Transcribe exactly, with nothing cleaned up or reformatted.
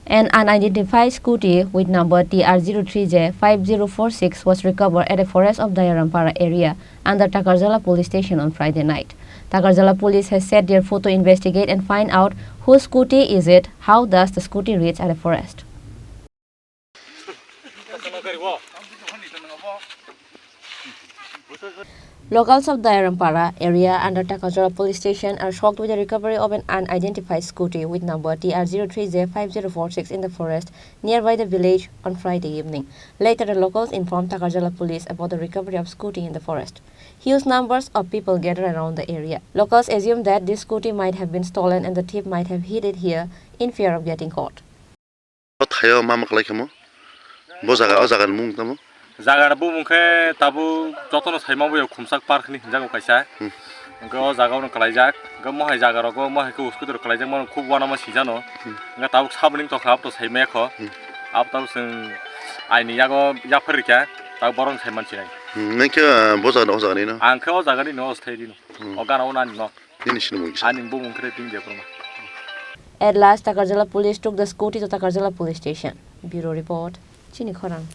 An unidentified scooty with number T R zero three J five zero four six was recovered at a forest of Dayarampara area under Takarjala police station on Friday night. Takarjala police has said they are forth to investigate and find out whose scooty is it, how does the scooty reach at a forest. Locals of Dayarampara area under Takarjala police station are shocked with the recovery of an unidentified scooty with number T R zero three J five zero four six in the forest nearby the village on Friday evening. Later, the locals informed Takarjala police about the recovery of scooty in the forest. Huge numbers of people gathered around the area. Locals assume that this scooty might have been stolen and the thief might have hid it here in fear of getting caught. O thaio ma ma kwlai khamo? Bo jaga, o jaga ni mung tamo? Jaga bumung khe tabuk jotono saima boyo Khumsak Park hinwi hinjago kaisa. Hmm. Hwnkhe o jaga ono kwlaijak. Hwnkhe mohai jaga rogo mohai khe uskudur kwlaijak mano khub uanama singjano. Hmm. Hwnkhe tabuk saboni tongkha abo to saimaya kho. Hmm. Abo tabuk chwng aini yago yaphar rikha tabuk borok sai mansinai. Hmm. Nang khe, ah, bo jaga ni o jaga ni no? Ang khe o jaga ni no, o sthai ni no. Hmm. O gana o nani no. Nini sinimung kisa. Ani bumung khe Tini Debbarma. At last, Takarjala police took the scooty to Takarjala police station. Bureau report, Chini Khorang.